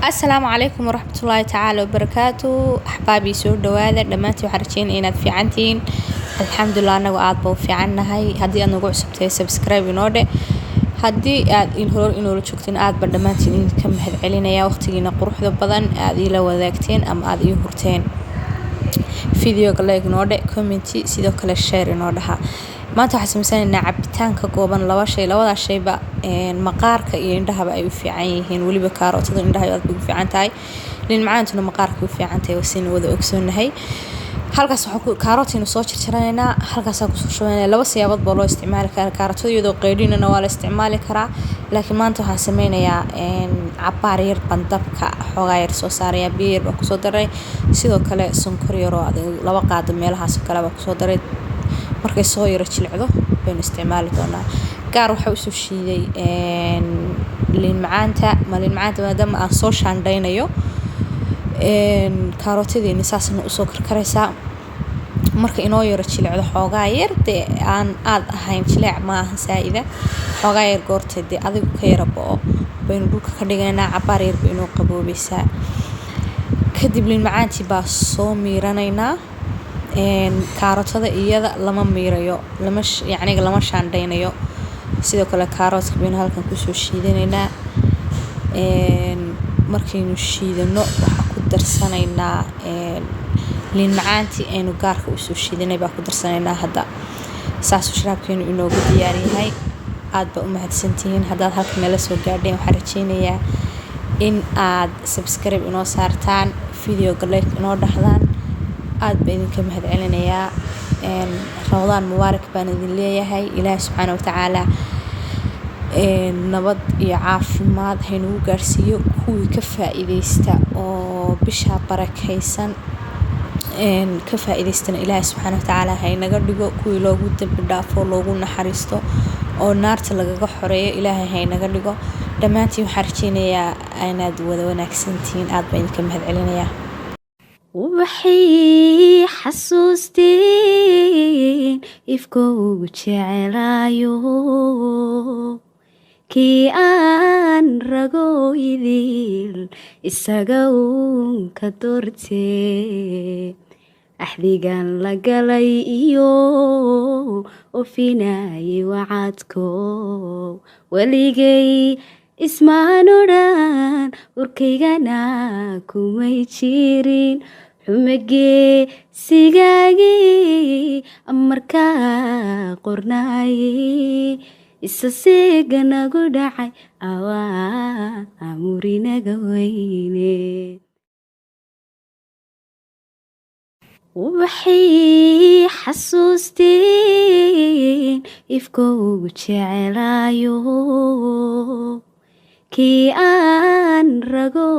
Asalaamu calaykum waraxmatullaahi tacaala wabarakaatu. Axbaabii, soo dhawaada dhammaantiin. Waxaan rajeynaya inaad fiicantihiin. Alxamdulilah, anagu aad ba u fiicannahay. Haddii aad nagu cusubtahay, subscribe inoo dhe. Haddii aad in hor inoola joogtiin, aad baan dhammaantiin idinka mahad celinaya waqtigiina quruxda badan aad iila wadaagteen ama aad ii hurteen. Videoga like inoo dhe, comment, sidoo kale share inoo dhaha. Maanta waxaan sameysanaynaa cabitaan ka kooban laba shay. Labadaas shayba maqaarka iyo indhahaba ay u fiican yihiin. Weliba kaarootada indhaha aad bay ugu fiican tahay, liin macaantuna maqaarka u fiican tahay, wasina wada ogsoonahay. Halkaas waxaa ku kaarootaynu soo jarjaranaynaa, halkaasaan kusoo shubanayna. Laba siyaabood baa loo isticmaali karaa kaarootada: iyadoo qaydhinana waa la isticmaali karaa, laakiin maanta waxaan sameynayaa cabaar yar baan dabka xoogaa yar soo saarayaa, biyo yar baan kusoo daray, sidoo kale sonkor yaroo 2 qaado meelahaas oo kale baan kusoo daray. Markay soo yaro jilcdo baynu isticmaali doonaa. Gaar waxaa usoo shiiday liin macaanta. Ma liin macaanta maadaama aan soo shaandhaynayo, kaarootadeeni saasna usoo karkaraysaa. Marka inoo yaro jilicdo xoogaa yar, dee aan aad ahayn, jileec ma aha saa-ida, xoogaa yar goorta dee adigu ka yara bo'o baynu dhulka ka dhigaynaa. Cabaar yar bay inoo qaboobaysaa. Kadib liin macaantii baa soo miiranaynaa. Kaarootada iyada lama miirayo, lama yacniga lama shaandhaynayo. Sidoo kale kaaroodka baynu halkan kusoo shiidanaynaa. Markaynu shiidano, waxaa ku darsanaynaa liin macaantii aynu gaarka usoo shiidanay baa ku darsanaynaa. Hadda saasuu sharaabkeenu inoogu diyaar yahay. Aad baa u mahadsantihiin haddaad halkan nala soo gaadheen. Waxaan rajeynayaa in aad subscribe inoo saartaan, videoga like inoo dhahdaan. Aad baa idinka mahad celinayaa. Ramadaan mubaarak baan idin leeyahay. Ilaahi subxaana watacaala nabad iyo caafimaad haynagu gaarsiiyo. Kuwii ka faa-iideysta oo bisha barakeysan ka faa-iideystana Ilaahay subxaana watacaala haynaga dhigo. Kuwii loogu dambi dhaafo, loogu naxariisto oo naarta lagaga xoreeyo, Ilaahay haynaga dhigo dhammaantiin. Waxaan rajeynayaa inaad wada wanaagsantihiin. Aad baan idinka mahad celinayaa. Waxay xasuusteen ifkoogu jeclaayo, kii aan rago idil isaga uun ka doortee, axdigan la galay iyo ofinayay wacadko. Weligay ismaan odhan, urkaygana kumay jirin xumagee sigaagii markaa qornaaye, isa seega nagu dhacay awaa amurinaga weyne. Waxay xasuusteen ifkoogu jeclaayo, kii aan rago.